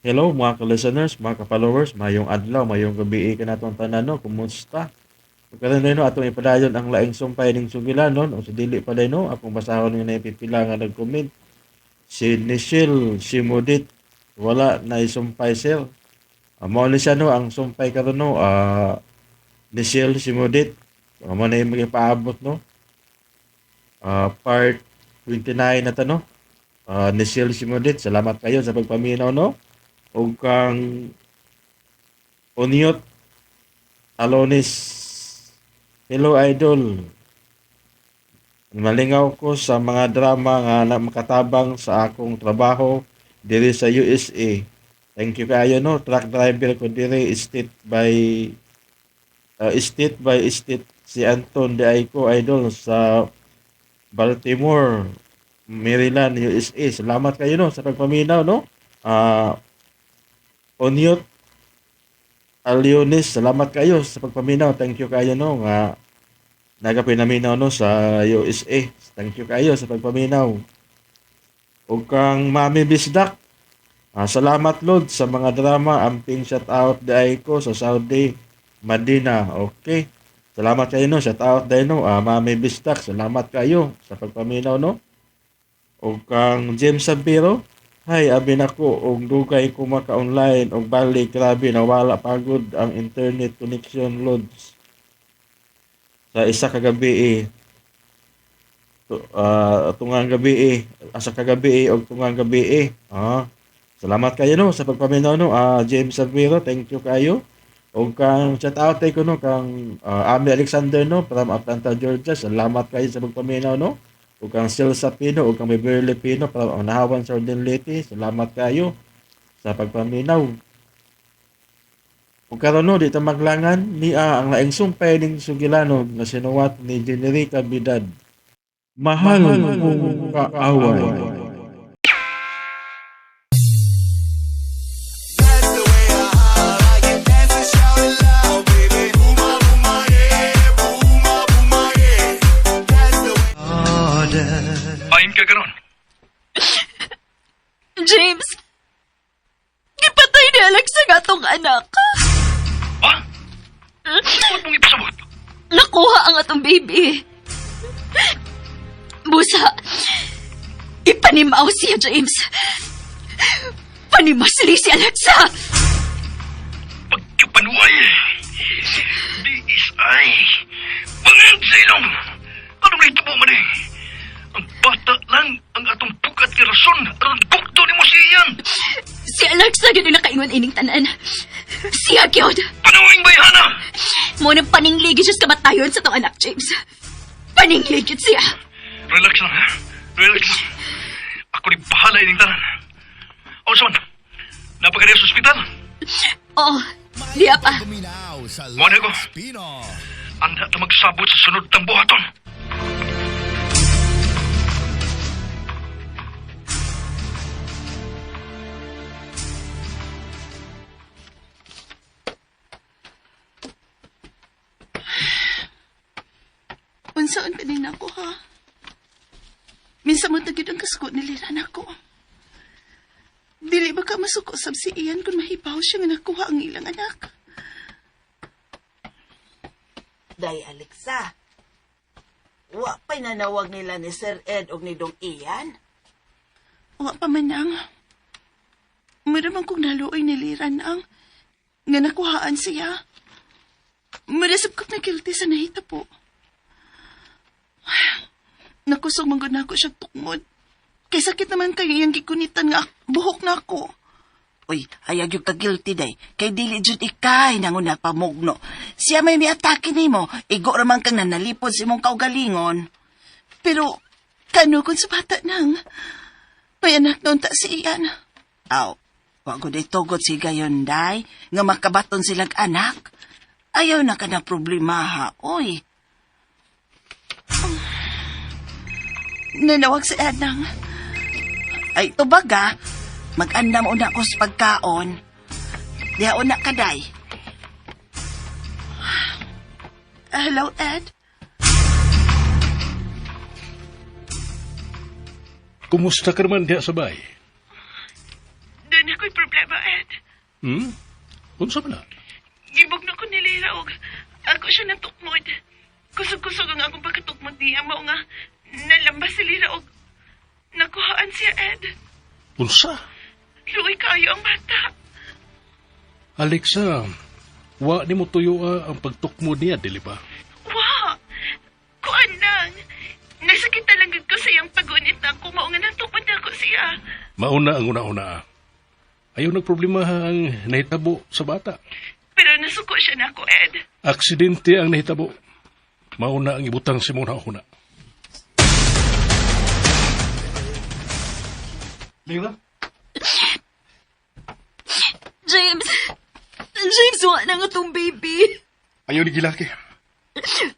Hello mga ka-listeners, mga ka-followers, mayong adlaw, mayong gabi kanatong tanan no, kumusta? Ug karon no atong ipadayon ang laing sumpay ning sugilanon o sa dili pa day no, akong basahon nga naipipila nga nag-comment. Si Nichelle Simudit, wala na sumpay sir. Mao ni siya no ang sumpay karon no, Nichelle Simudit. Mao na yung paabot no. Part 29 na ta no. Nichelle Simudit, salamat kayo sa pagpaminaw no. Ug kang Oniot Alonis, hello idol. Malingaw ko sa mga drama nga na makatabang sa akong trabaho diri sa USA. Thank you kayo no. Truck driver ko diri state by state si Anton de ko idol sa Baltimore, Maryland, USA. Salamat kayo no sa pagpaminaw no. Oniot Alionis, salamat kayo sa pagpaminaw. Thank you kayo no nga nagapinaminaw no sa USA. Thank you kayo sa pagpaminaw. Ug kang Mami Bisdak, salamat Lord sa mga drama. Amping shout out diay ko sa Saudi, Madina. Okay. Salamat kayo no, shout out diay no, Mami Bisdak, salamat kayo sa pagpaminaw no. Ug kang James Sabiro, hi, abi nako og dugay ko maka-online og balik, grabe nawala pagod ang internet connection loads sa isa ka gabi eh. Tungang gabi eh, asa ka gabi eh og tungang gabi eh. Salamat kayo no sa pagpaminaw no, James Sabiro, thank you kayo. Og kang shout out ko no kang Ami Alexander no from Atlanta, Georgia, salamat kayo sa pagpaminaw no. Ug kang Celsa Pino ug kang Beverly Pino from Anahawan, Southern Leyte, salamat kayo sa pagpaminaw. Ug karon no, di ta maglangan niya ang laing sumpay ning sugilanon nga sinuwat ni Generica Bidad. Mahal kong kaaway. Ayon ka karon. James, gipatay ni Alex ang atong anak. Ha? Huwag mong ipasabot. Nakuha ang atong baby. Busa, ipanimaw siya, James. Panimasli si Alexa. Pagkapanuay. DSI. Bangag sa ilong. Anong nahitabo man eh? Ang bata lang ang atong pukat ni rason aron bukto ni mo siyan. Si Alexa gyud ang nakaingon ining tanan. Siya gyud. Panuing bayhana. Mo nang paningligid siya sa kamatayon sa tong anak, James. Paningligid siya. Relax lang ha. Relax lang. Ako ni bahala ining tanan. O son, napakadiya sa ospital. Oo, diya pa. Mo na ko. Anda ta magsabot sa sunod tang buhaton. Unsaon pa din ako, ha? Minsan mo tagid ang kasuko ni Liran ako. Dili ba ka masuko sab si Ian kung mahibaw siya nga nakuha ang ilang anak? Day Alexa, wa pa'y nanawag nila ni Sir Ed og ni Dong Ian? Wa pa man ang. Mura man kong naluoy ni Liran ang nga nakuhaan siya. Mura sab ko't na guilty sa nahita po. Nakusog man gud nako siya tukmod. Kay sakit naman kay iyang gikunitan nga buhok na ako. Uy, hayag yung ka-guilty day. Kay dili jud ikay nanguna pamugno. Siya may miatake nimo. Igo raman kang nanalipod sa imong kaugalingon. Pero kano kung sa bata nang may anak noon ta si Ian. Aw, wa ko day tugot si gayon day nga makabaton silang anak. Ayaw na ka na problema ha, oy. Nanawag si Anang. Ay, tubaga, mag-andam una ko sa pagkaon. Diha una ka, day. Hello, Ed. Kumusta ka naman diha sa bay? Doon ako Nako'y problema, Ed. Unsa man na? Gibog na ko ni Lira og ako siya natukmod. Kusog-kusog ang akong pagkatukmod niya mao nga nalambas si Lira og nakuhaan siya, Ed. Unsa? Luoy kaayo ang bata. Alexa, wa nimo tuyo ang pagtukmod niya, dili ba? Wa! Kuan lang. Nasakit lang gud ko sa iyang pagunit na ako mao nga natukmod na ako siya. Mauna ang una-una. Ayaw nagproblema ha ang nahitabo sa bata. Pero nasuko siya na ako, Ed. Aksidente ang nahitabo. Mauna ang ibutang si muna una. Lira? James! James, wa na nga tong baby. Ayaw ni gilaki.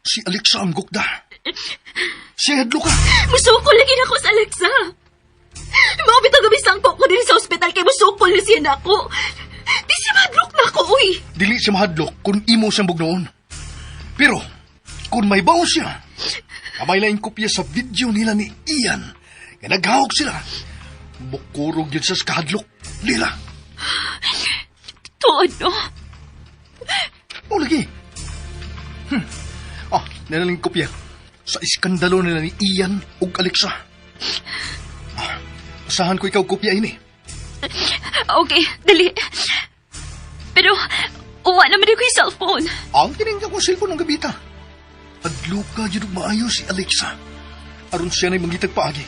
Si Alexa ang gukda. Siya hadlo ka. Musukol lagi na ako sa Alexa. Mao bitaw gabi sangko ko din sa ospital kay musukol na siya nako. Di siya madlok na ako, uy. Dili siya mahadlok kung imo siyang bugnoon. Pero, kung may baon siya, kamay laing kopya sa video nila ni Ian, nga naghawak sila. Mukurog yun sa kahadlok nila. Tuod, no? O lagi. Ah, nalaling kopya sa iskandalo nila ni Ian ug Alexa. Ah, basahan ko ikaw kopya ini. Okay, dali. Pero, uwa naman ko yung cellphone. Ang tininggan ko cellphone ng gabita. Adluka jud og maayo si Alexa. Aron siya na'y mangitag paagi.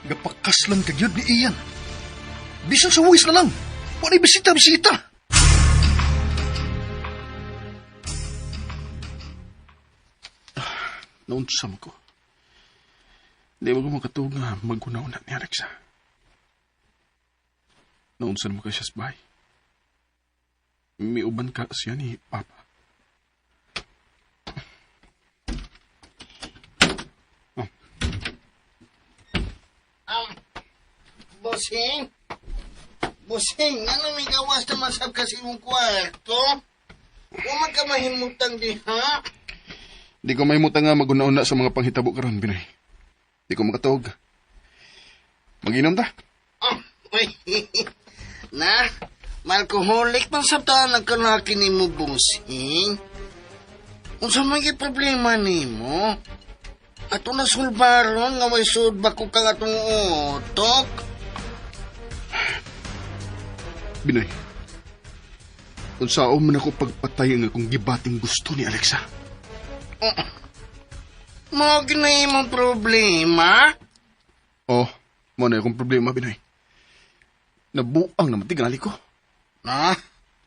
Gapakaslan ka gyud ni Ian. Bisan sa wuis na lang. Wa bisita bisita. Naunsa mo ko. Di ba ko makatuog nga maguna-una ni Alexa? Naunsa mo kay siya sa bahay. Miuban ka siya ni Papa. Bossing? Bossing, ano may gawas na masab kasi imong kwarto? Wa man ka mahimutang diha. Di ko mahimutang nga maguna-una sa mga panghitabo karon, Binoy. Di ko makatuog. Maginom ta. Oh, uy. Na, malkoholik man sa tanan kanaki nimo, bossing. Unsa man gyud problema nimo? Ato na sulbaron nga may sud ba ko kang atong utok? Binoy, unsaon man ako pagpatay ang akong gibating gusto ni Alexa? Mao gyud imong problema? Oh, mo na akong problema, Binoy. Nabuang naman tingali ko. Na,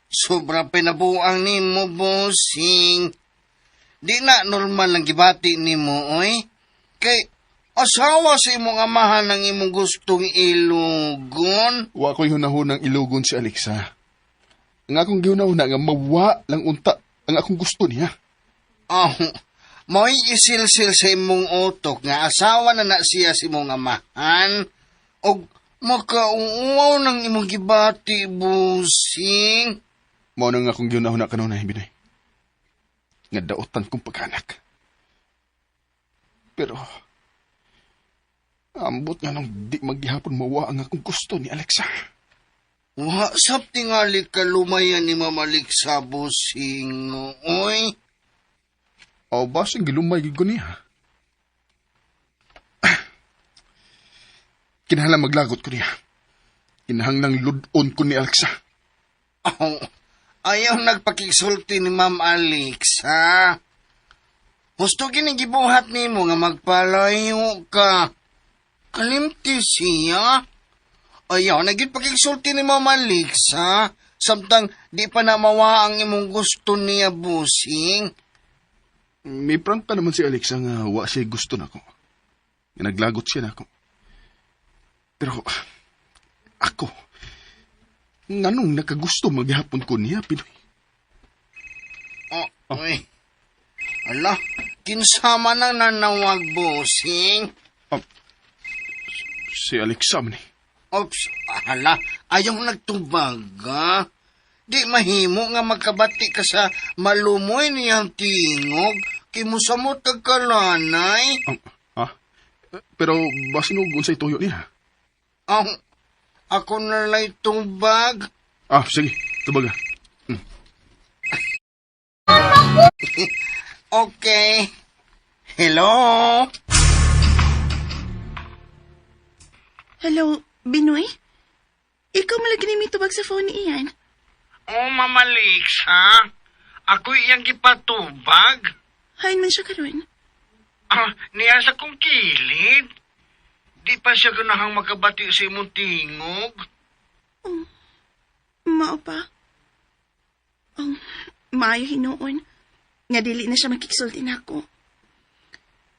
sobra pinabuang nimo, bossing. Di na normal ang gibati nimo, oy. Kay asawa sa imong amahan ang imong gustong ilugon. Wa ko'y hunahunang ilugon si Alexa. Ang akong gihunahuna nga mawa lang unta ang akong gusto niya. Oh, mo'y isilsil sa imong utok nga asawa na na siya sa imong amahan. Og makauuaw ng imong gibati, bossing. Mao na nga akong gihunahuna kanunay, Binoy. Nga daotan kong pagkanak. Pero, ambot nga nung di maghihapon mawa ang akong gusto ni Alexa. Wa sab tingali ka lumayan ni Ma'am Alexa, bossing. Oy. O basing gilumay gid ko niya. Kinahanglan maglagot ko niya. Kinahanglang ludon ko ni Alexa. Oh, ayaw nagpakigsulti ni Ma'am Alexa. Gusto gini gibuhat nimo nga magpalayo ka. Kalimti siya. Ayaw na gid pakigsulti ni Ma'am Alexa. Samtang di pa na mawa ang imong gusto niya, busing. May prank pa naman si Alexa nga wa siya gusto nako. Nga naglagot siya nako. Pero ako, nganong nakagusto maghapon ko niya, Pinoy? Oh, uy. Ala, kinsa man ang nanawag, busing? Si Alexa man eh. Ops, hala, ayaw nagtubag, ha? Di mahimo nga magkabati ka sa malumoy niyang tingog, kimusamot kag kalanay. Ha? Pero basin og unsay tuyo niya. Ang, Ako na lay tubag. Ah, sige. Tubaga. Okay. Hello? Hello, Binoy? Ikaw malagi ni mitubag sa phone ni Ian. Oh, Mama Lix, ha? Ako iyang gipatubag. Hain man siya karon. Ah, niya sa kong kilid. Di pa siya ganahang makabati sa imong tingog. Mao pa. Oh, maayo hinuon. Nga dili na siya makiksulti nako.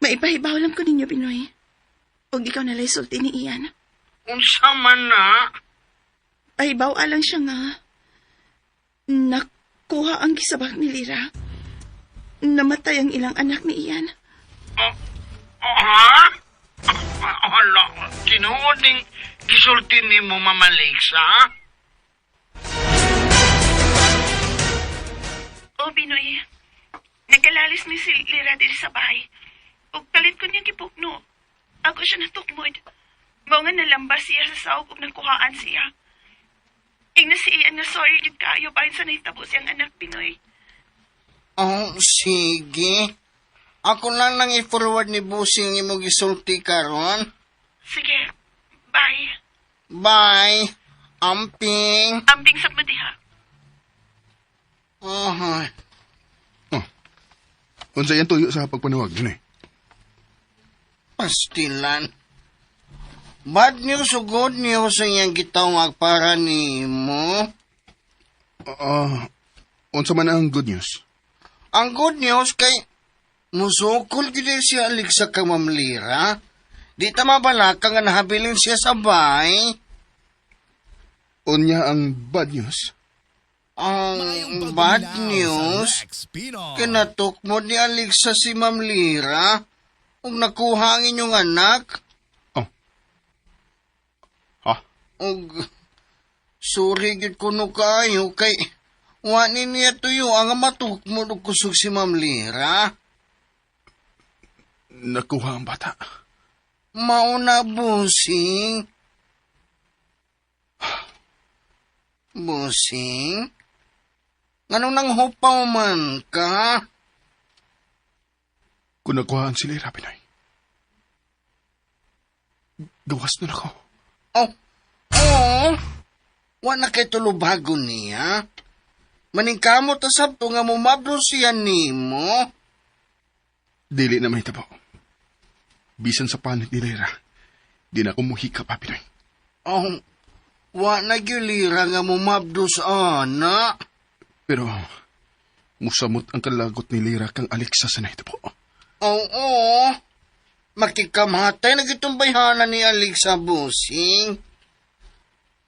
Maipahibaw lang ko ninyo, Binoy. Og ikaw na lay sulti ni Ian. Unsa man na? Pahibaw alang siya nga nakuha ang gisabak ni Lira. Namatay ang ilang anak ni Ian. Oh, ha? Hala, tinuod ning gisulti nimo, Mama Lix, ha? O, Binoy. Nagkalalis ni si Lira diri sa bahay. Ug kalit ko niya gipugno. Ako siya natukmod. Mao nga nalambas siya sa sawg ug nakuhaan siya. Ingna si Ian nga sorry gid kaayo bahin sa nahitabo siyang anak, Binoy. Oh, sige. Ako lang nang i-forward ni Busing ang imong gisulti karon. Sige, bye. Bye. Amping. Amping sa mo diha. Oh, Oh. Unsa yan tuyo sa pagpanuwag, Binoy? Pastilan. Bad news o good news ang iyang gitawag para nimo? Ah, unsa man ang good news? Ang good news kay musukol gid siya Alexa kang Ma'am Lira. Di ta mabalaka nga nahabilin siya sa bay. Unya ang bad news? Ang bad news, kinatukmod ni Alexa si Ma'am Lira ug nakuha ang inyong anak. Oh. Ha? Ug sorry gyud kuno kaayo kay wa ni niya tuyo ang matukmod og kusog si Ma'am Lira. Nakuha ang bata. Mauna busing. Busing? Nganong nang hupaw man ka? Kung nakuhaan si Lira, Pinoy. Gawas na ako. Oh, oo. Wa na kay tulubago niya. Maningkamot ta sabto nga mumablo siya nimo. Dili na mahitabo. Bisan sa panit ni Lira, di na ako muhika pa, Pinoy. Oh, wa na gyud lira nga mumabdo sa ana. Pero, musamot ang kalagot ni Lira kang Alexa sa nahitabo. Oo. Makikamatay na gitong bayhana ni Alexa Busing.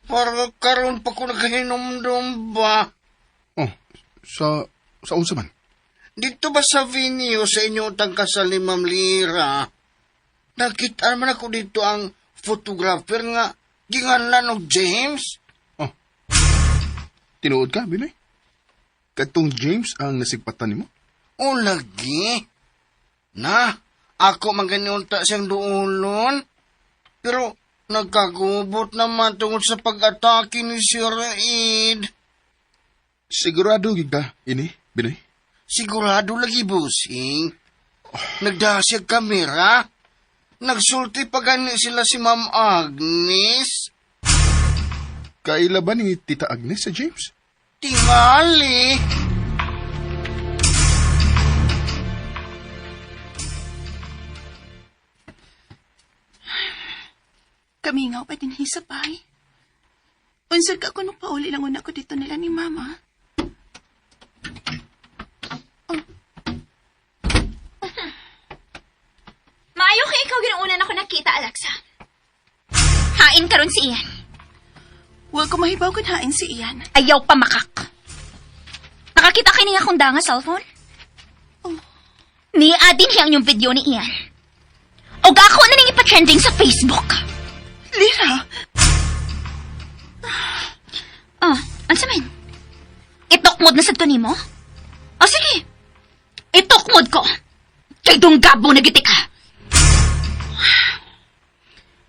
Para karon pa ko nakahinumdum ba? Oh, sa unsa man? Dito ba sa venue sa inyong tangkasal ni Ma'am Lira? Nakita man ako dito ang photographer nga ginganlan og James. Oh. Tinuod ka, Binoy? Katong James ang nasigpatan nimo? O lagi. Na, ako man unta siyang duulon. Pero nagkagubot naman tungod sa pag-atake ni Sir Ed. Sigurado gid ka, ini, Binoy? Sigurado lagi, busing. Nagdasig kamera. Nagsulti pa gani sila si Ma'am Agnes. Kaila ba ni Tita Agnes sa James? Tingali. Kamingaw pa din sa bahay. Unsad ka kuno pauli lang una ko dito nila ni Mama. Maayo kay ikaw ginuunan ako nakita, Alexa. Hain karon si Ian. Wa ko mahibaw kun hain si Ian. Ayaw pamakak. Nakakita kay niya akong danga cellphone? Oh. Niya din siya ang yung video ni Ian. Og ako na ning ipa-trending sa Facebook. Lira! Ah, unsa man? Itokmod na sad ko nimo? O sige. Itokmod ko. Kay dunggabo na giti ka.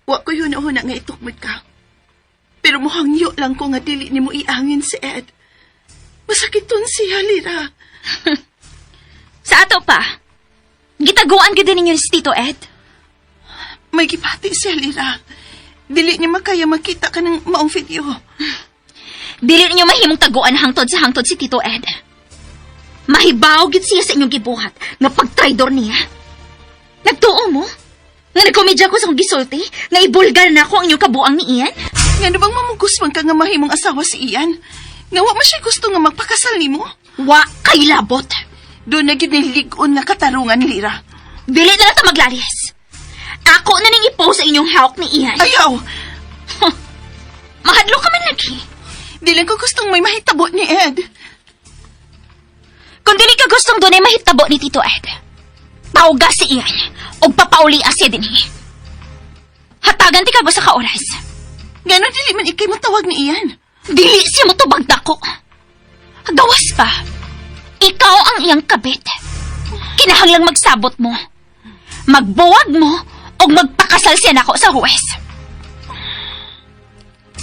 Wa ko yun una nga itukmod ka. Pero muhangyo lang ko nga dili nimo iangin si Ed. Masakiton siya, Lira. Sa ato pa, gitaguan gid ninyo si Tito Ed. May gipati siya, Lira. Dili niya makaya makita ka ng maong video. Dili ninyo mahimong taguan hangtod sa hangtod si Tito Ed. Mahibaw gid siya sa inyong gibuhat nga pagtraidor niya. Nagtuo mo? Nga nagkomedya ko sa akong gisulti? Nga ibulgar na ako ang inyong kabuang ni Ian? Nga ano bang mamugos man ka nga mahimong asawa si Ian? Nga wa man siya gusto nga magpakasal nimo? Wa kay labot. Doon na gid nilig-on nga katarungan, Lira. Dili na lang ta maglalis. Ako na ning ipost sa inyong hawk ni Ian. Ayaw! Mahadlok ka man lagi. Di lang ko gustong may mahitabo ni Ed. Kung dili ka gustong dunay mahitabo ni Tito Ed, tawga si Ian og papauli siya dinhi. Hatagan ti kag usa ka oras. Ngano dili man ikay motawag ni Ian? Dili siya motubag nako. Gawas pa. Ikaw ang iyang kabit. Kinahanglang magsabot mo. Magbuwag mo og magpakasal siya nako sa huwes.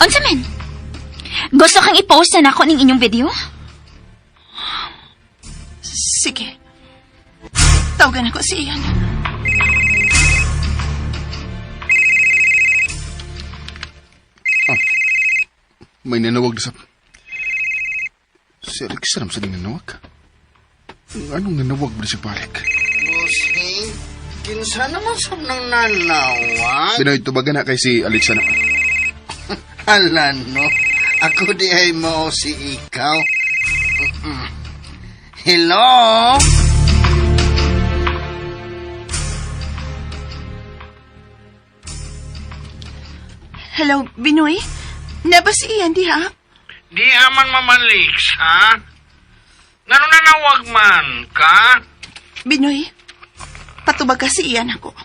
Unsa man? Gusto kang i-post na nako ning inyong video? Sige. Tawagan ako si Ian. May nanawag na sa... Si Alexa naman sa ding nanawag. Anong nanawag ba si Balik? Bossing, kinsa naman sab nang nanawag? Binoy, tubagan na kay si Alexa na. Hala no, ako di ay mao si ikaw. Mm-mm. Hello? Hello, Binoy? Naba si Ian diha? Di aman mamaliks, ha? Ngano nanawag man ka? Binoy, patubag ka si Ian ako.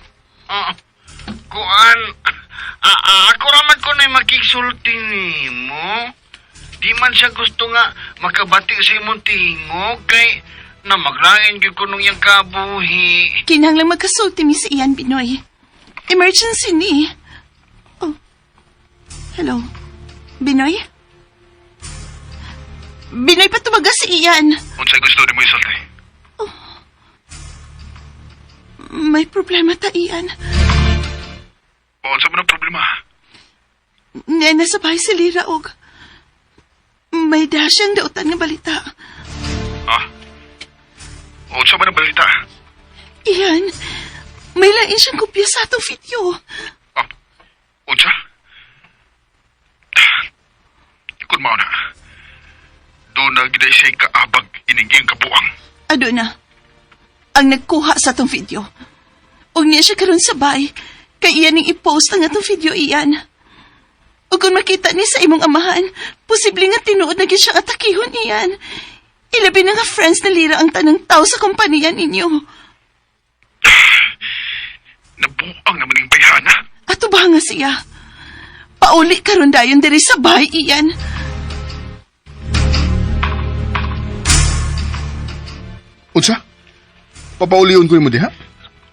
Oh, kuan, ako raman ko na'y makiksulti nimo. Di man siya gusto nga makabati sa imong tingog kay na maglain gyud ko nung iyang kabuhi. Kinahanglang magkasulti mi si Ian, Binoy. Emergency ni. Oh. Hello. Binoy? Binoy, patubag ka si Ian. Unsay gusto nimo isulti? May problema ta, Ian. Unsa man ang problema? Nena sa bahay si Lira og may dasyang dautan nga balita. Ha? Unsa man ang balita? Ian, may lain siyang kopya sa atong video. Ah, unsa? Kun mao na. Doon na giday siya kaabag ining iyang kabuang. Ado na, ang nagkuha sa atong video. Og niya siya karon sa bay, kay iyan ning i-post ang atong video, Ian. Ug kung makita ni sa imong amahan, posible nga tinuod na gyud siyang atakihon, Ian. Ilabi na nga friends na Lira ang tanang tao sa kompanya ninyo. Nabuang naman ning bayhana. Ato ba nga siya? Pauli karon dayon diri sa bahay, Ian. Unsa? Papaulion ko mo diha?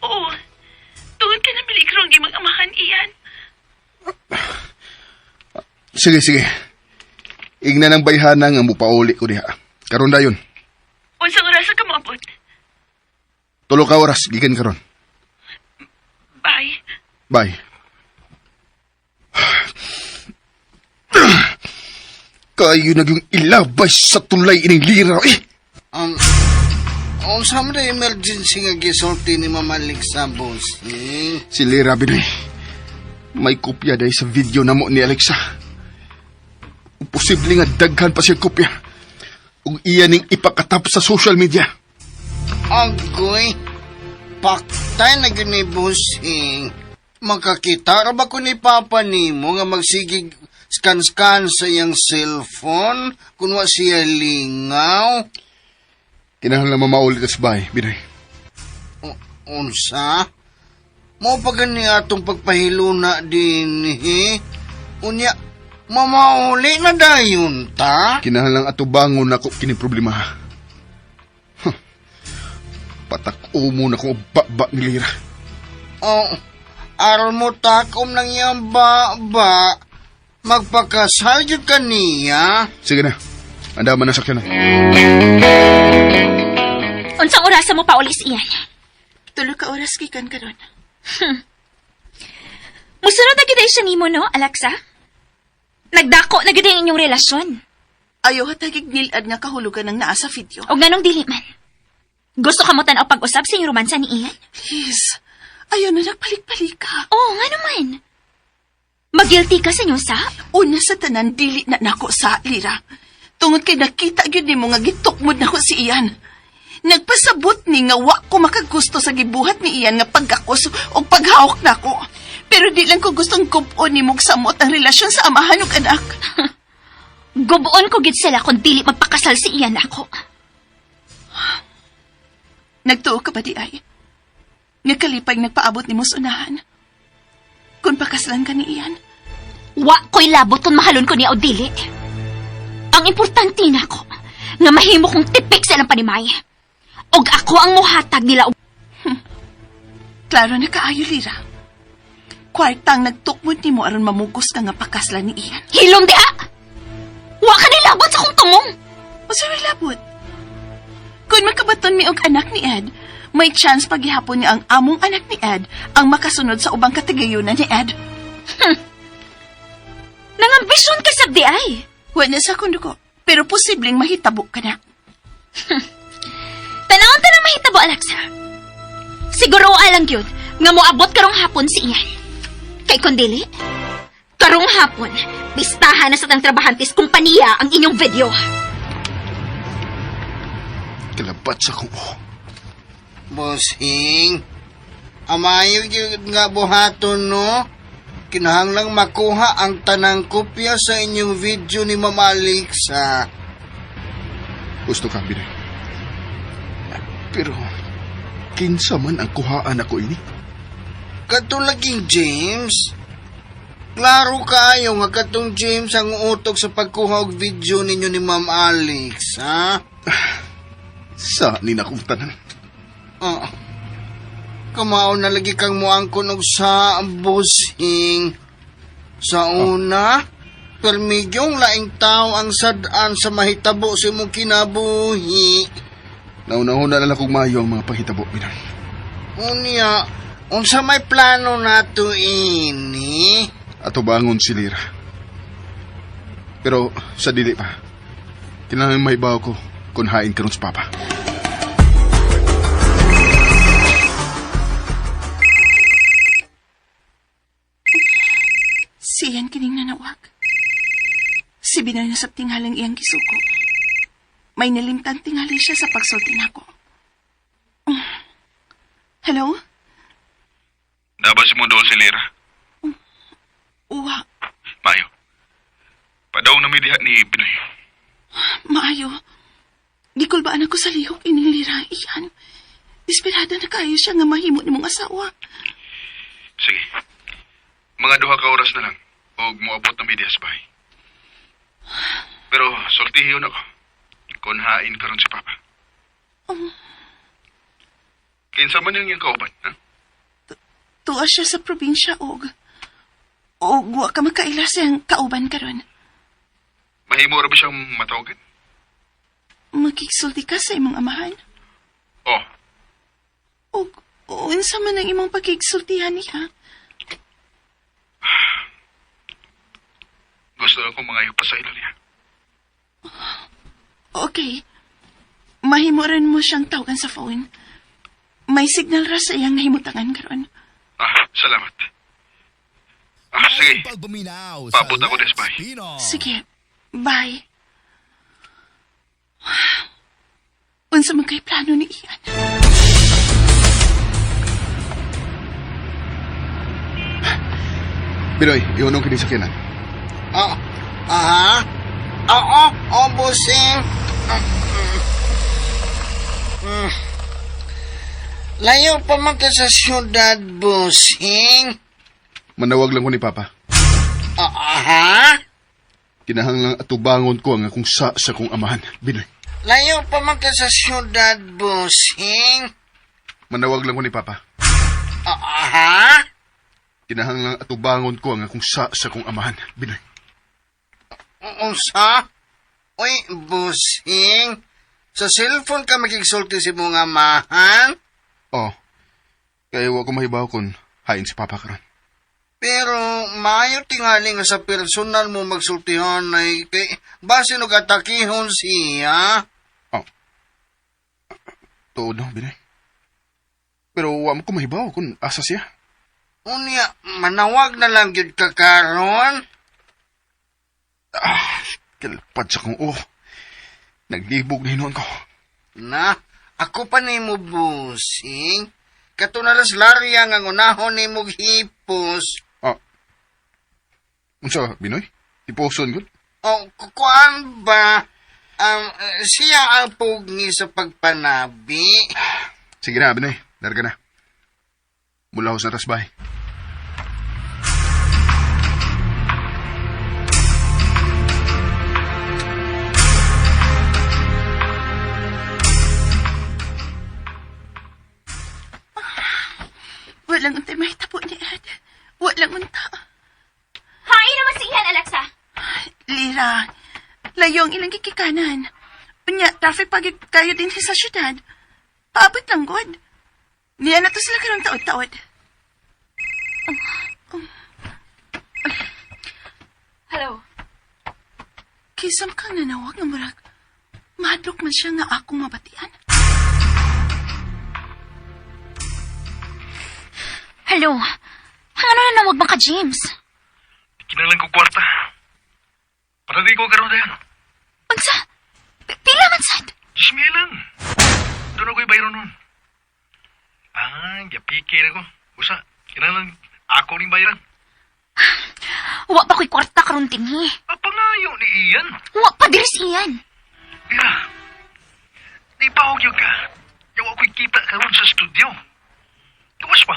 Oo. Tungod ka na peligro ang imong amahan, Ian. Sige, sige. Igna ng bayhana nga mupauli ko diha. Karon dayon. Unsang oras ka moabot? Tulo ka oras gikan karon. Bye. Bye. Kayo nagyong ilabay sa tulay ining lira eh. Unsa man ang emergency nga gisulti ni Mama Alexa, bossing? Si Lira Binoy. May kopya dahil sa video na mo ni Alexa. Posible nga daghan pa siya kopya. Ug iya ning ipakatap sa social media. Agoy, paktay na gyud ni bossing. Makakita ra ba ko ni Papa nimo nga magsigig scan-scan sa iyang cellphone kun wa siya lingaw? Kinahanglan mamaulit sa bahay, Binoy. Unsa? Mo pa gani atong pagpahiluna din eh. Unya, mamauli na dayon ta? Kinahanglan atubangon nako kini problema. Huh. Patak-o mo na kung ba ni Lira. Oh, aron mo takom ng iyang baba. Magpakasal gyud ka niya. Sige na. Andaman na sakyanan. Unsang orasa mo paulis iyan? Tulo ka oras gikan karon. Musunod na gid ay siya nimo, no, Alexa? Nagdako na gid ang inyong relasyon. Ayaw hatagig nilad nga kahulugan ang naa sa video. Og nganong dili man. Gusto ka mo tan-aw pag-usab sa inyong romansa ni Ian? Please, ayaw na nagpalikpalik ka. Oo, nga naman. Magilty ka sa inyong sap? Una sa tanan, dili na nako sa lira. Tungod kay nakita gyud nimo nga gitukmod nako si Ian. Nagpasabot ni nga wa ko makagusto sa gibuhat ni Ian nga pagkakos o paghawak nako. Pero di lang ko gustong gub-on nimo og samot ang relasyon sa amahan ug anak. Gubuon ko gid sila kung dili magpakasal si Ian ako. Nagtuo ka ba di ay? Nga kalipay nagpaabot nimo sa unahan. Kung pakaslan ka ni Ian, Wa ko'y labot kung mahalon ko niya o dili. Ang importante nako, nga mahimo kong tipik sa ilang panimay. Og ako ang muhatag nila og klaro na kaayo lira. Kwartang nagtukmod nimo aron mamugos ka nga pakaslan ni Ian. hilom diha. Wa ka nilabot sa akong tumong. O sa labot. Kung makabaton mi og anak ni Ed, may chance paghihapon niya ang among anak ni Ed ang makasunod sa ubang katigayunan ni Ed. Nangambisyon ka sa di ay. Wala sa kundo ko, pero posibleng mahitabo ka na. Tanawon ta nang mahitabo, Alexa. Siguro alang yun, nga moabot karong hapon si Ian. Kay kundili, karong hapon, pistahan na sa tang trabahantes kumpanya ang inyong video. Kalabat sa kong uho. Bossing, amayo gyud nga buhaton no. Kinahanglang makuha ang tanang kopya sa inyong video ni Ma'am Alexa. Gusto ka, Binoy. Pero, kinsa man ang kuhaan ako ini? Katulaging James. Klaro kaayo nga katong James ang utok sa pagkuha og video ninyo ni Ma'am Alex, ha? Sa ni na akong tanan. Oh. Kamao na lagi kang muangkon og sa busing. Sa una, permigyong laing tao ang sad-an sa mahitabo sa imong kinabuhi. Nauna-una na lang kong maayo ang mga panghitabo, Binoy. Unya, unsa may plano nato ini? Ato bangon si Lira. Pero sa dili pa, kinahanglan may bawo ko kung hain karon sa papa. Si Ian kining nanawag. Si Binoy na sa tinghalang iyang gisuko. May nalimtan tingali siya sa pagsulti nako. Hello? Dapat si Mondol si Lira. Uwa, Mayo. Padaw na may diha ni Binoy. maayo. Gikulbaan ako sa lihok ining lira, Ian. Desperada na kayo siya nga mahimo ni mong asawa. Sige. Mga duha ka oras na lang og moabot na may diha sa bahay. Pero sultihiyon ako kung hain karon si Papa. Kinsa man yung iyang kauban, ha? Tuwa siya sa probinsya og wa ka makaila siyang kauban karon. Mahimo ra ba siyang matawagan? Makigsulti ka sa imong amahan. Oh, Og unsa man ang imong pagkigsultihan niya? gusto lang kong mga pa sa ilo niya. Okay. Mahimo rin mo siyang tawagan sa phone. May signal ra sa iyang nahimutangan karon. Ah, salamat. Ah, sige. Pagbuminaw sa Paabot ako Let's des, bye. Pinoy. Sige. Bye. Unsa man kay plano ni Ian? Binoy, ihunong kini sa kinan. Oh, aha? Oo, oh, bossing. Layo pa man ka sa syudad, bossing. Manawag lang ko ni Papa. Aha? Kinahanglang atubangon ko ang akong sa kong amahan. Binoy, Layo pa man ka sa syudad, bossing. manawag lang ko ni Papa. Aha? Kinahanglang atubangon ko ang akong sa kong amahan. Binoy. Unsa? Uy, busing. Sa cellphone ka makigsulti si mong amahan? Oh. Kaya wa ko mahibaw kung hain si Papa karon. Pero maayo tingali nga sa personal mo magsultihan ay kay base no katakihon siya. Oh. Tuod no, Binoy. Pero wa mo ko mahibaw kung asa siya. Unya, manawag na lang gyud ka karon. Ah, kilpad sa kong oh. Naglibog na hinuon ko. Na, ako pa nimo busing. Katunalas larya nga ngunahon nimo hipos. Ah. Unsa, Binoy? Iposon gud? O, kukuan ba? Siya ang pugni sa pagpanabi. Sige na, Binoy. Larga na. Mulahos na tas bahay. Walang untay mahitabo ni Ed. Walang unta. Hain naman si Ian, Alexa. Lira, layo ang ilang gikikanan. Unya, traffic pag kayo din sa syudad. Paabot lang, God. Niya na to sila karong taod-taod. Hello. Kisam kang nanawag nga murag. Mahadlok man siya nga akong mabatian. Hello. Ang ano na nawag man ka, James? Kinalang ko kwarta. Para di ko karon dayon. Unsa? Pila man sad? Gismi lang. Doon ako'y bayro nun. Ah, yapikir ako. Usa, kinahanglan ako ning bayaran. Wa pa ko'y kwarta karon tinhi. Papangayo ni Ian. Wa pa diri si Ian. Ira, di pa og ka. Yaw ako'y kita karon sa studio. Tuwas pa.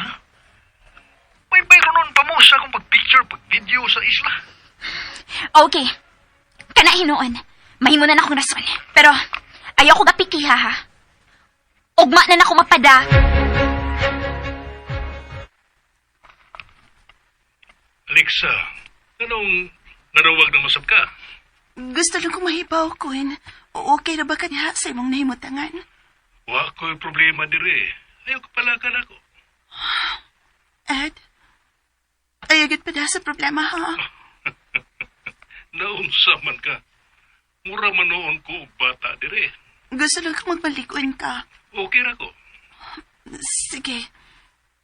May bayro nun pa mo sa akong pag-picture, pag-video sa isla. Okay. Kana hinuon. Mahimo na akong rason. Pero ayaw ko gapikiha ha. Ugma na nako mapada. Alexa, anong nanawag na masab ka? Gusto lang kong mahibaw, Queen. Okay na ba kanya sa imong nahimutangan? Wa ko'y problema dire. Ayaw ka palakan ako. Ed, ayagit pa na sa problema, ha? Naunsa man ka. Mura man noon ko og bata dire. Gusto lang kong magbalikon ka. Okay ra ko. Sige.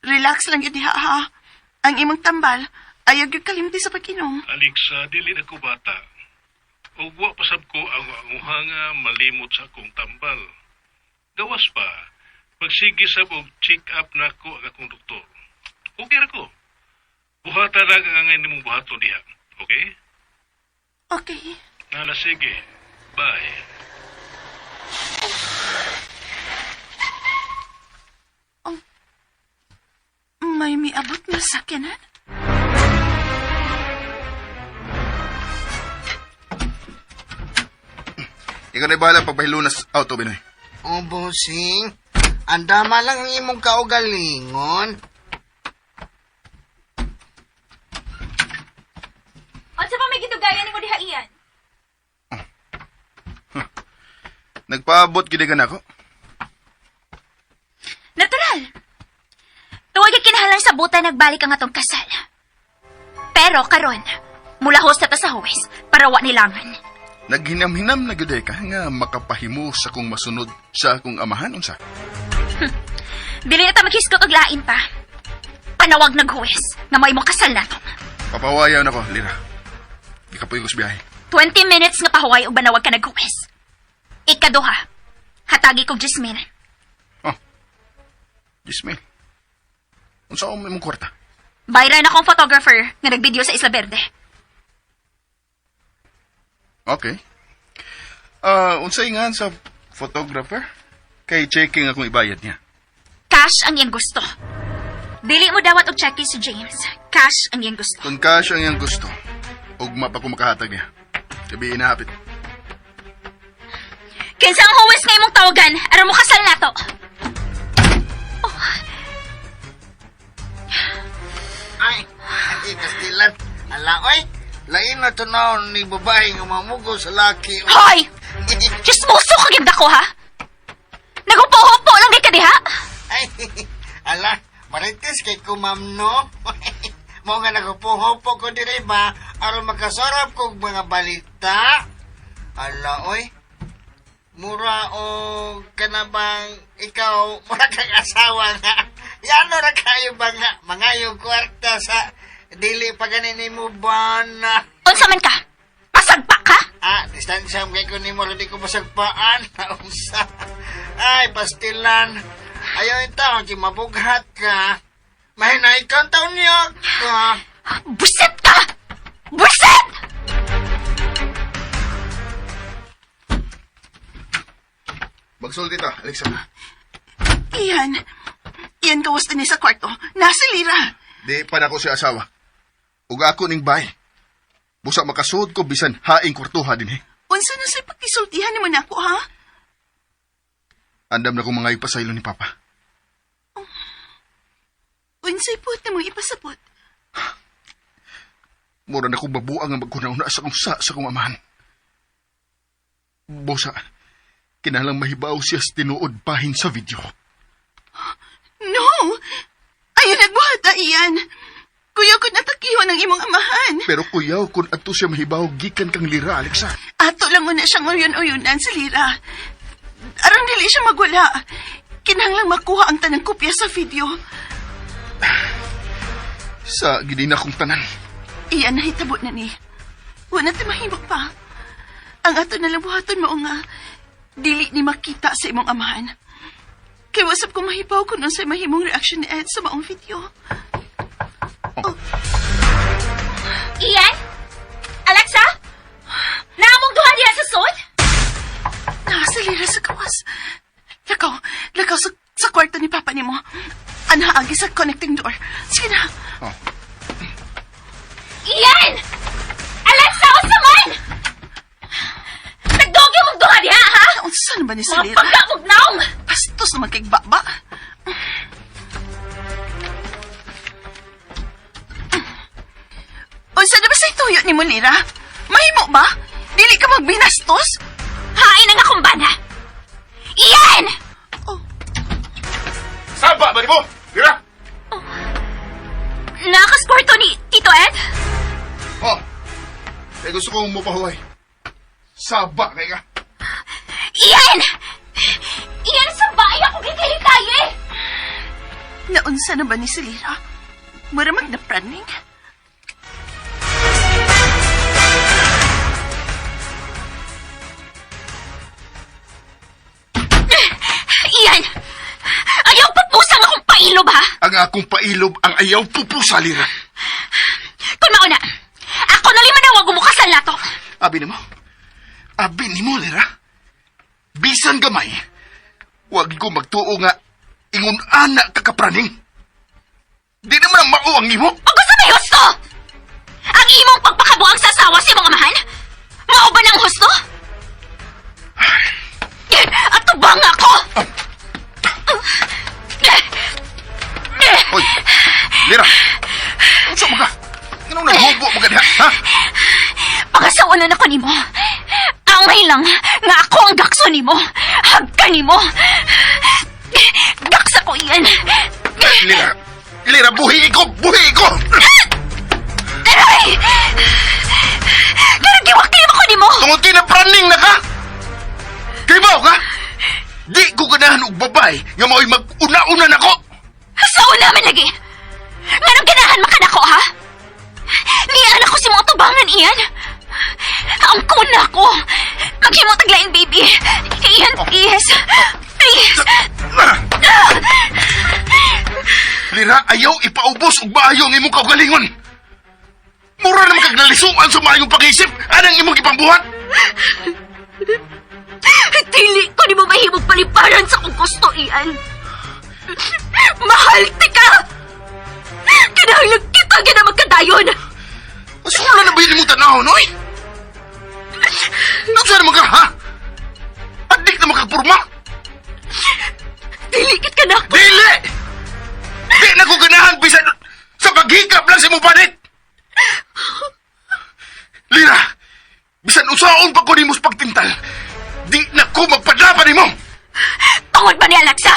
Relax lang yun diha, ha? Ang imong tambal, ayag yung kalimti sa pag-inom. Alexa, dili na ko bata. Ug wa pasab ko ang anguhanga malimot sa akong tambal. Gawas pa, magsige sab og check up na ko ang akong doktor. Okay ra ko. Buhata ra ang angay nimong buhaton diha. Okay? Okay. Nala sige. Bye. May miabot na sakyanan? Ikaw na bahala pagbahilunas auto, Binoy. O, busing. Andama lang ang imong kaugalingon. Unsa pa may gidugayan nimo diha Ian? Nagpaabot gid ka nako. Natural. Tuwag kay kinahanglan sa buta nagbalik ang atong kasal. Pero karon, mulahos na ta sa huwes para wa nilangan. Naghinam-hinam na gyud ka nga makapahimo sa akong masunod sa akong amahan unsa. Dili na ta maghisgot og lain pa. Panawag naghuwes nga may mo kasal nato. Papawayaw nako, Lira. Gikapoy ko sa biyahe. 20 minutes nga pahuway og banawag ka naghuwes. Ikaduha, hatagi kog Jasmine. Oh. Gismail. Unsa ako imong kwarta? Bayran akong photographer nga nagvideo sa Isla Verde. Okay. Unsay nga sa photographer? Kay checking akong ibayad niya. Cash ang iyang gusto. Dili mo dawat og cheque si James. Cash ang iyang gusto. Kung cash ang iyang gusto, ugma pa ko makahatag niya. Gabi inahapit. Kinsa ang huwes nga imong tawagan aron mo kasal nato. Ay, ay, Kastilan. Ala, oy. Lain na tunaw ni babae nga mamugo sa laki. Hoy! Chismoso ka gid ako, ha? Nagupo-hupo lang kay ka diha? Ay, ala, marites kay ko, ma'am, no? Mo nga naghupo-hupo ko diri ba aron makasarap kog mga balita. Ala, oy. Mura o kana bang ikaw, mura kang asawa nga. Yano ra kayo ba nga mangayo kwarta sa dili pa gani nimo ba na. Unsa man ka? Pasagpa ka? Ah, distansya mo kay ko nimo di ko masagpaan. Unsa? Ay, pastilan. Ayaw yung taon, di mabughat ka. Mahinay kang taon niya ka. Buset ka! Buset! Magsulti ta, Alexa. Iyan. Iyan gawas din sa kwarto. Nasa lira. Di pa nako siya asawa. Ug ako ning bay. Busa makasuod ko bisan haing kwartuha dinhi. Unsa na sa'y pagkisultihan nimo nako, ha? Andam na ko mga ipasaylo ni Papa. Unsay puot na mong ipasabot. Mura na kong babuang ang magkunauna sa kong sa kong amahan. Busa, kinahanglang mahibaw siya sa tinuod bahin sa video. No! Ayaw nagbuhat, ah, Iyan. Kuya ko natakihon ang imong amahan. Pero kuyaw kung ato siya mahibaw gikan kang lira, Alexa. Ato lang una siyang uyon-uyunan sa lira. Aron dili siya magwala. Kinahanglang makuha ang tanang kopya sa video. Sa ginina kong tanan. Iyan nahitabo na ni. Wala ta mahimo pa. Ang ato na lang buhaton mao nga dili ni makita sa imong amahan. Kay wasap ko mahibaw kung unsay mahimong reaksyon ni Ed sa maong video. Ian? Alexa? Naamong duha diha sa sud? Nasa lira sa kawas. Lakaw, lakaw sa kwarto ni Papa nimo. Anaagi sa connecting door. Sige na. Ian! Alexa, unsa man? Nagdogi mong duha diha, ha? Unsa na ba ni Mga sa lira? pagkamog naong! Bastos naman kay baba. Unsa na ba sa tuyo ni mo, Lira? Mahimo ba? Dili ka magbinastos? Hain ang akong bana! Ian! Oh, Saba ba mo? Lira! Nakas kwarto ni Tito Ed? Oh, kaya gusto kong mupahuway. Saba kay ka. Ian! Ian, sa bahay ako gigilitay eh! naunsa na ba ni si Lira? Mura magnapraning? Ian! Ayaw pupusang akong pailob ha! Ang akong pailob ang ayaw pupusa, Lira. Kung mauna, ako na lima na wag sa lato. Abi nimo. Abi nimo, Lira. Bisan gamay. Wag ko magtuo nga ingon ana ka kapraning. Di naman ang mao ang imo. O gusto may husto! Ang imong pagpakabuang sa asawa sa imong amahan? Mao ba ng husto? Ato ba nga ako? Hoy, Lira. Unsa man ka? Nganong naghubo mo ka diha, ha? Pangasawanan ako nimo. Angay lang nga ako ang gakso nimo. Hagka nimo. Gaksa ko iyan. Lira. Lira, buhi ko, buhi ko. Aray! Pero giwaklim ako nimo. Tungod kay na praning na ka. Kay ba ka? Di ko ganahan og babae nga mao'y mag-una-una nako. Sa una man lagi. Nganong ganahan makanako ha? Niyan ako si mga tubangan iyan. Ang kuna ko. Maghimo taglain, baby. Iyan, please. Please. Lira, ayaw ipaubos og maayo ang imong kaugalingon. Mura naman kag nalisuan sa maayong pag-isip. Anang imong gipambuhat? Dili ko ni mo mahimong paliparan sa kung gusto, Ian. Mahal ti ka! Kinahanglan kita gina magkadayon! Sula na ba yun imong tanahon, oy? Nagsa naman ka, ha? Adik na makagpurma? Dili kit ka na ako. Dili! Di na ko ganahan bisan sa paghikap lang sa imong panit! pintal, di na ko magpadlaban nimo. Tungod ba ni Alexa?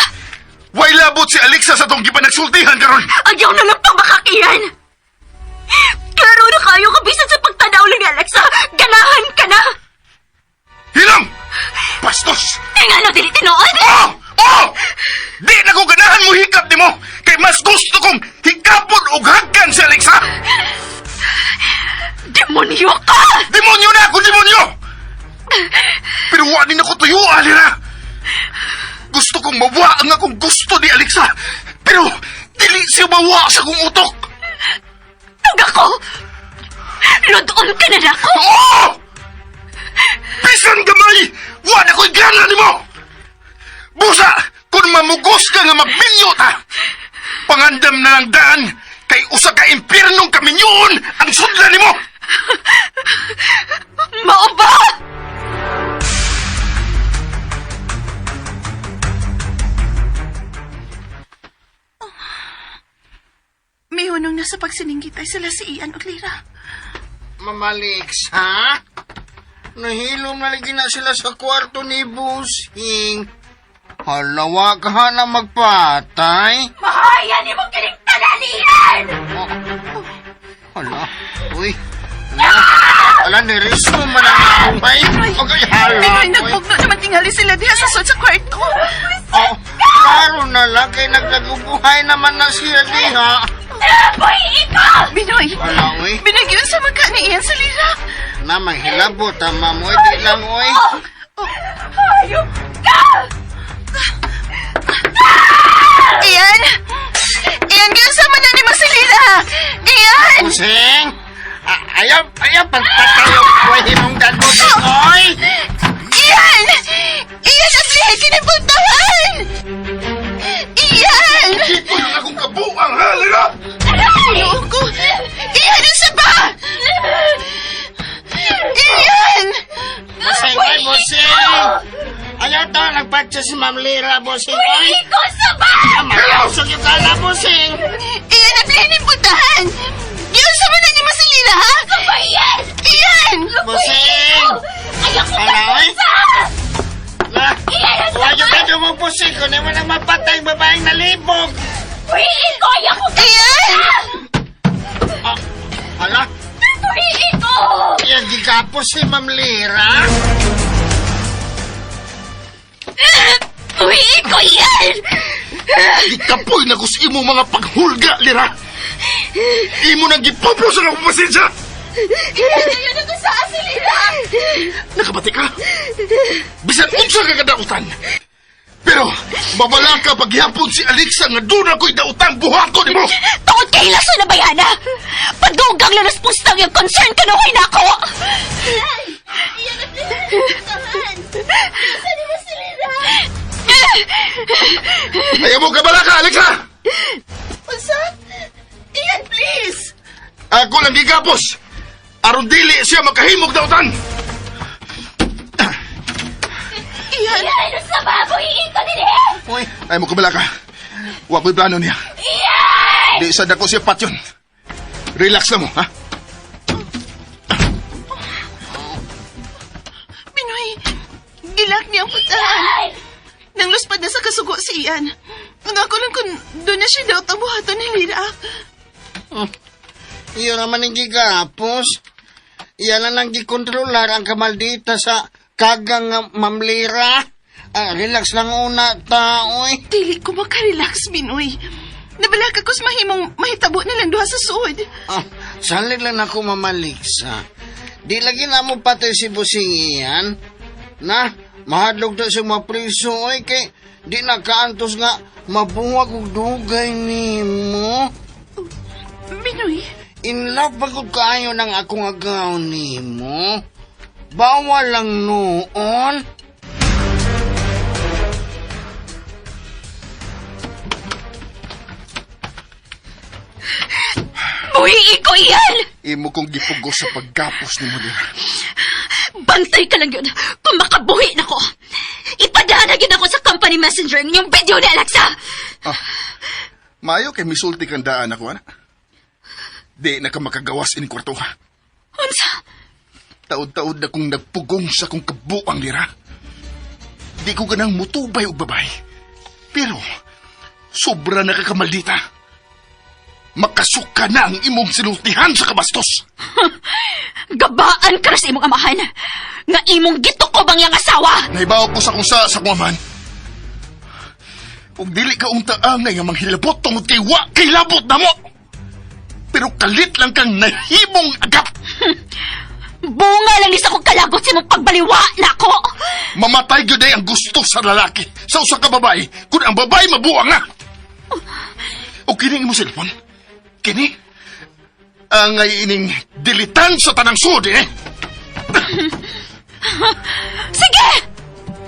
Way labot si Alexa sa tong gipanagsultihan karon. Ayaw na lang pang makakiyan! Klaro na kayo kabisan sa pagtanaw lang ni Alexa! Ganahan ka na! Hilam! Bastos! Eh nga no, dili tinuod! Oh! Oh! Di na ko ganahan mo hikap nimo kay mas gusto kong hikapon og hagkan si Alexa. Demonyo ka! Demonyo na ako, demonyo! Pero wa ni nako tuyo, Alira. Gusto kong mawa ang akong gusto ni Alexa. Pero dili siya mawa sa akong utok. Tug ako! Ludon ka na nako! Oo! Bisan gamay! Wa na ko'y gana nimo! Busa, kung mamugos ka nga magminyo ta! Pangandam na lang daan kay usa ka impyernong kaminyoon ang sudla nimo! Mao ba? May hunong na sa pagsiningitay sila si Ian ug Lira. Ma'am Alex, ha? Nahilom na lagi na sila sa kwarto ni Busing. Halawa ka na magpatay. Mahaya ni mo kining tanan, Ian! Oh. Hala, uy. Hala, hala, niris mo man ang away. Okay, hala. Pinoy, uy. nagbugno naman tingali sila diha sa sud sa kwarto. Oh, klaro na lang kay naglagubuhay naman na siya diha. Boy, ikaw! Binoy, Hala, uy. Binoy, giyon sa magka ni Ian sa Lira. Na, manghilabot, tama mo, di lang, uy. Hayop ka! Ian! Ian, giyon sa man na ni mo si Lira. Ian! Busing! Ayaw, ayaw, pagpatayo, uy, himong dagot, uy. Ian! Ian, ang lihay kinipuntahan! Ian! Ito lang akong kabuang, ha, Lira? Ginoo ko! Ian, isa ba? Ian! Busing, uy, busing! Ayaw to, nagpatsa si Ma'am Lira, busing, uy. Ikaw sa ba? Makusog yung kala, busing. Ian, ang lihay kinipuntahan! Giyon sa man na ni mo si Lira, ha? Ba, Ian? Ian! Busing! Ayaw ko Hala, uy. sa! Na, huwag yung kado mo, busing. Kunin mo nang mapatay ang babaeng nalibog. Buhiin ko! Ayaw ko Ian! Ah, hala, Buhiin ko! yan, gigapos si Ma'am Lira. Buhiin ko, Ian! Gikapoy na ko sa imo mga paghulga, Lira. Imo nang gipupos ang akong pasensya. Ian, ako sa si Lira! Nakabati ka? Bisan unsa ka kadautan. Pero babala ka paghihapon si Alexa nga doon ako'y dautang buhaton nimo. Tungod kay Laso na bayana! Padugang lalas pustang yung concern ka na nako! Ian, ang lihay kinipuntahan! Giyon sa ni mo si Lira! Ayaw mo kabala ka, Alexa! Unsa? Ian, please! Ako lang gigapos. Aron dili siya makahimog dautan. Ian! Ian, sa ba? Buhiin ko din eh! Uy, Ayaw mo kabala ka. Wa ko'y plano niya. Di sa dako siya patyon. Relax na mo, ha? Binoy, gilak niya ang puntahan. Nang luspad na sa kasugo si Ian. Ang ako lang kung doon na siya daw tabuhaton ni Lira. Iyon naman ang gigapos. Iyan na lang gikontrolar ang kamaldita sa kagang nga Ma'am Lira. Ah, relax lang una ta, oy. Dili ko makarelax, Binoy. Nabalaka ko sa mahimong mahitabo na lang duha sa suod. Ah, salig lang ako, Ma'am Alexa. Di lagi na mo patay si Busing iyan. Na, mahadlok ta sa mga priso, oy, kay di na kaantos nga mabuwag og dugay nimo. Binoy, In love ba gud kaayo ng akong agaw nimo? Bawal lang noon. Buhiin ko, Ian! Imo kong gipugos sa paggapos nimo, Lira. Bantay ka lang yun kung makabuhi na ko. Ipadana yun ako sa company messenger ang inyong video ni Alexa! Ah, maayo kay misulti kang daan ako, ana. Di na ka makagawas in kwarto, ha? Unsa? Taod-taod na kong nagpugong sa kong kabuang lira. Di ko ganang mutubay og babay. Pero, sobra na kakamaldita. Makasuka na ang imong sinultihan sa kabastos. Gabaan ka na sa imong amahan. Nga imong gitukob ang iyang asawa. Nahibaw ko sa kung sa kong amahan. Ug dili ka unta angay nga manghilabot tungod kay wa kay labot namo. Pero kalit lang kang nahimong agap. Bunga lang ni sa kong kalagot sa imong pagbaliwa nako. Mamatay gyud ay ang gusto sa lalaki sa usa ka babae kung ang babae mabuang na. O kini imong cellphone? Kini? Angay ining dilitan sa tanang sud eh. Sige!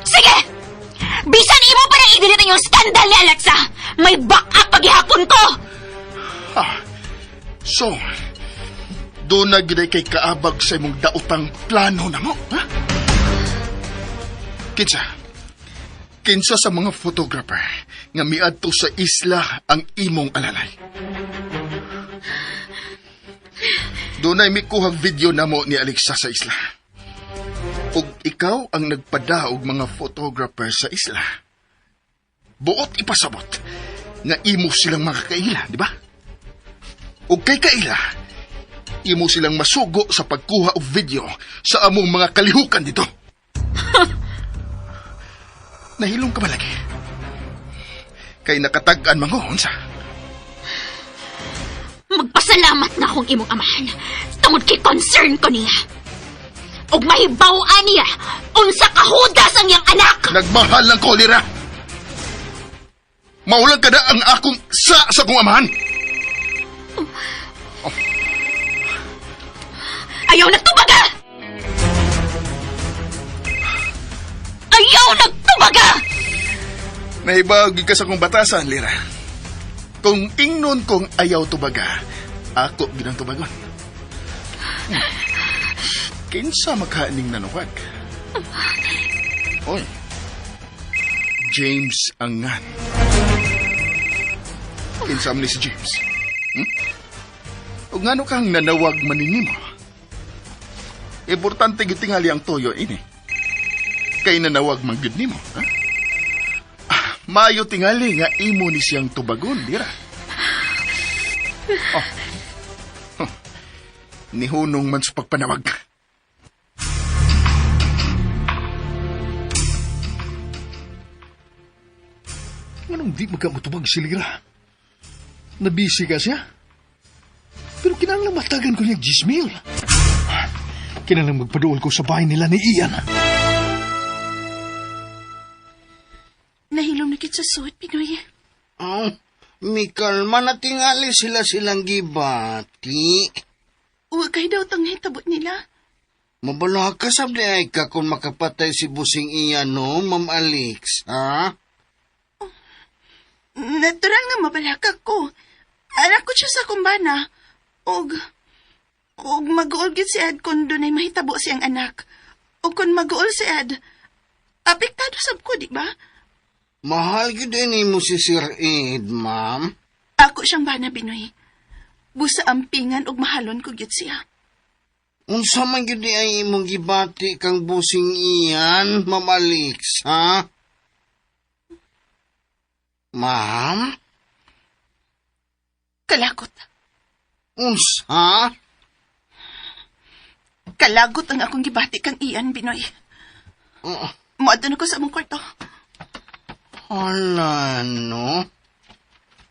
Sige! Bisan imo pa nang i-delete ang iyong skandal ni Alexa! May backup paghihapon ko! Ah, so, doon na gyud ay kay kaabag sa imong daotang plano na mo, ha? Kinsa? Kinsa sa mga photographer nga miadto sa isla ang imong alalay? Doon ay mikuhag video namo ni Alexa sa isla. Ug ikaw ang nagpada og mga photographer sa isla. Buot ipasabot nga imo silang makakaila, di ba? Ug kay kaila, imo silang masugo sa pagkuha og video sa among mga kalihukan dito. Nahilong ka ba lagi? Kay nakatag-an man ko, unsa? Magpasalamat na akong imong amahan tungod kay concern ko niya. Ug mahibaw-an niya unsa kahudas ang iyang anak. Nagmahal lang ko, Lira. Maulang ka na ang akong sa kong amahan. Ayaw nagtubaga! Ayaw nagtubaga! Nahibaw gyud ka sa akong batasan, Lira. Kung ingnon kong ayaw tubaga, ako gyud ang tubagon. Kinsa makaaning nanuwag? Oy. James Angan. Kinsa man ni si James? Ug ngano kang nanawag maninimo? Importante gyud tingali ang toyo ini. Kay nanawag man gyud nimo, ha? Ah, maayo tingali nga imo ni siyang tubagon, dira. Oh. Huh. Nihunong man sa pagpanawag. Nganong di magkamutubag si Lira? Nabisi ka siya? Pero kinahanglan matagan ko niya 10,000. Kinahanglan magpaduol ko sa bahay nila ni Ian. Nahilom na kit sa suot, Pinoy. Oh, mikalma na tingali sila silang gibati. Huwag kayo daw tang hitabot nila. Mabala ka sabdi ay ka kung makapatay si Busing Ian, no, Ma'am Alex, ha? Natural nga mabalaka ko. Anak ko siya sa kumbana. Og mag-uol gid si Ed kung dunay mahitabo siyang anak. O kung mag-uol si Ed, apektado sab ko, di ba? Mahal gyud ini mo si Sir Ed, ma'am. Ako siyang bana, Binoy. Busa ampingan og mahalon ko gyud siya. Unsa man gyud ay imong gibati kang Busing Ian, Ma'am Alex, ha? Ma'am? Kalagot. Unsa? Kalagot ang akong gibati kang Ian, Binoy. Moadto na ko sa among kwarto. Hala, no?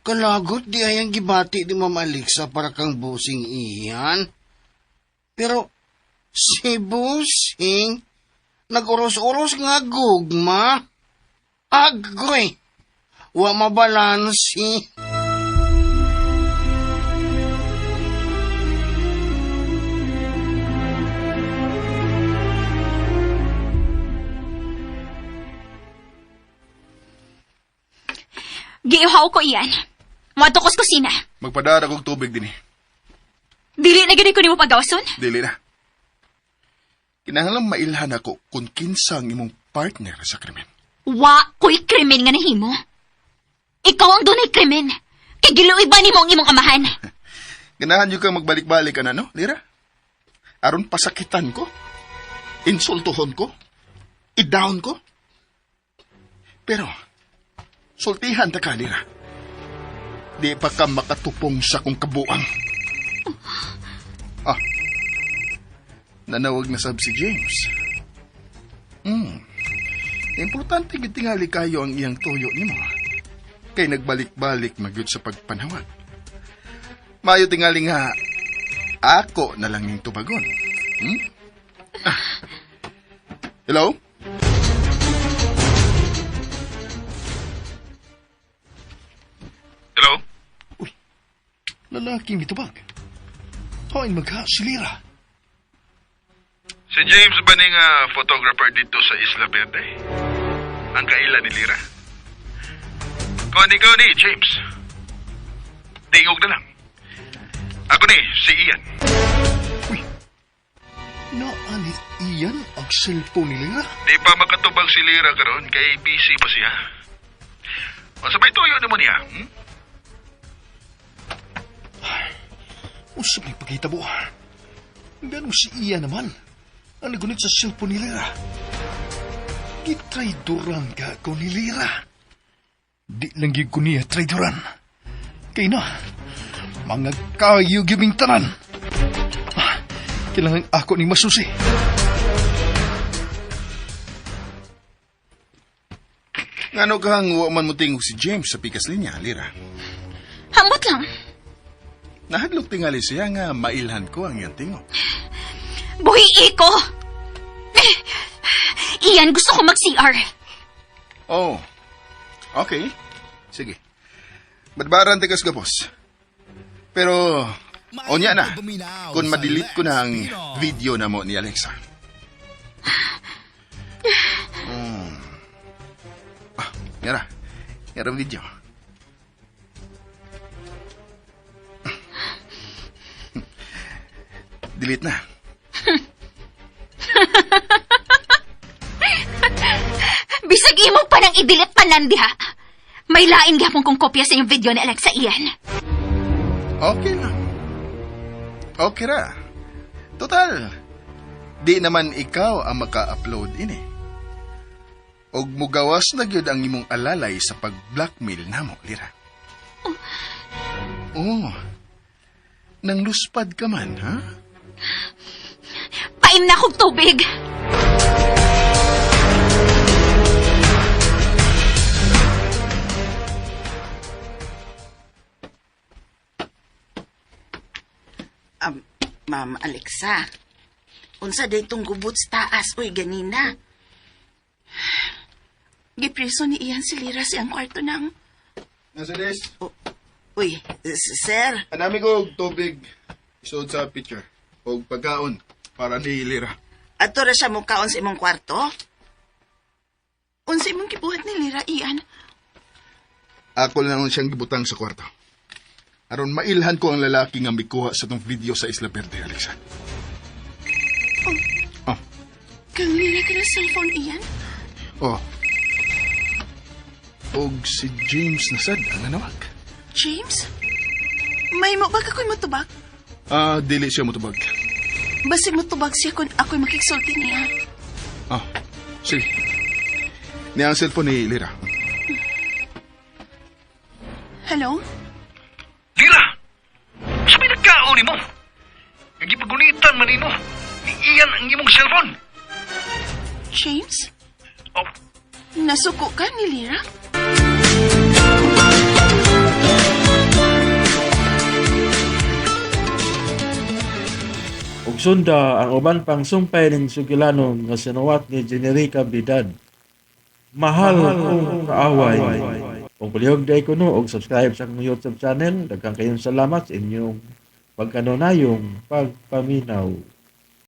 Kalagot di ay ang gibati ni Ma'am Alexa para kang Busing Ian. Pero si Busing, nag-uros-uros nga gugma. Agoy! Wa mabalansi. Giihaw ko iyan. Moadto ko sa kusina. Magpadara kog tubig dinhi. Dili na gani ko nimo pagawason. Dili na. Kinahanglan mailhan ako kung kinsa ang imong partner sa krimen. Wa ko'y krimen nga nahimo. Ikaw ang dunay krimen. Kay giluoy ba nimo ang imong amahan? Ganahan yun kang magbalik-balik ka na, no, Lira? Aron pasakitan ko. Insultuhon ko? I-down ko? Pero, sultihan ta ka, Lira. Di pa ka makatupong sa kong kabuang. Ah, nanawag na sab si James. Importante gid tingali kayo ang iyang tuyo nimo. Kay nagbalik-balik magyud sa pagpanawag. Mayo tingali nga ako na lang ning tubagon. Ah. Hello? Hello? Uy, lalaking mitubag. Hain magha si Lira. Si James ba ni nga photographer dito sa Isla Verde? Ang kaila ni Lira? Kung ikaw ni James, tingog na lang. Ako ni, si Ian. Uy, naa ni Ian ang cellphone ni Lira? Di pa makatubag si Lira karon kay busy pa siya. O sabay tuyo na mo niya, Unsa may pagkita mo? Ganong si Ian naman ang nagunit sa cellphone ni Lira. Gitrayduran ka ko ni Lira. Di lang gyud ko niya trayduran. Kay na, mga kayo gyud tanan. Ah, kailangan ako ning masusi. Ngano kang wa man mo tingog si James sa pikas linya, Lira? Hambot lang. Nahadlok tingali siya nga mailhan ko ang iyang tingog. Buhi ko! Eh, Ian, gusto ko mag-CR. Oh, okay. Sige. Badbaran tikas gapos. Pero, onya na. Kung ma-delete ko na ang video na mo ni Alexa. Ah, yara. Yara video. Delete na. Bisag imo pa nang i-delete tanan diha. May lain gyapon kong kopya sa iyong video ni Alexa, Ian. Okay lang. Okay ra. Total, di naman ikaw ang maka-upload ini. Og mugawas na gyud ang imong alalay sa pag-blackmail namo, Lira. Oh. Nang luspad ka man, ha? Paim na kog tubig. Ma'am Alexa, unsa day tong gubot sa taas, uy, ganina. Gipreso ni Ian si Lira siyang kwarto nang. Nasa des, Uy, sir, anami ko og tubig isuod sa pitcher og pagkaon para ni Lira. Ato ra siya mukaon sa imong kwarto? Unsa imong gibuhat ni Lira, Ian? Ako lang siyang gibutang sa kwarto. Aron mailhan ko ang lalaki nga mikuha sa tong video sa Isla Verde, Alexa. Oh. Kang Lira ka na cellphone, Ian? Oh. Og si James na sad ang nanawag. James? May mo ba kako'y matubag? Ah, dili siya motubag. Basig matubag siya kung ako'y makiksulti niya. Ah, sige. Niya ang cellphone ni Lira. Hello? Lira! Sa may nagkaon nimo? Nga gipagunitan man nimo. Ni Ian ang imong cellphone. James? Oh, Nasuko ka ni Lira? Ug sunda ang uban pang sumpay ning sugilanon nga sinuwat ni Generica Bidad. Mahal kong kaaway. Kung palihog day kuno og subscribe sa akong YouTube channel, daghang kayong salamat sa inyong pagkanunayong pagpaminaw.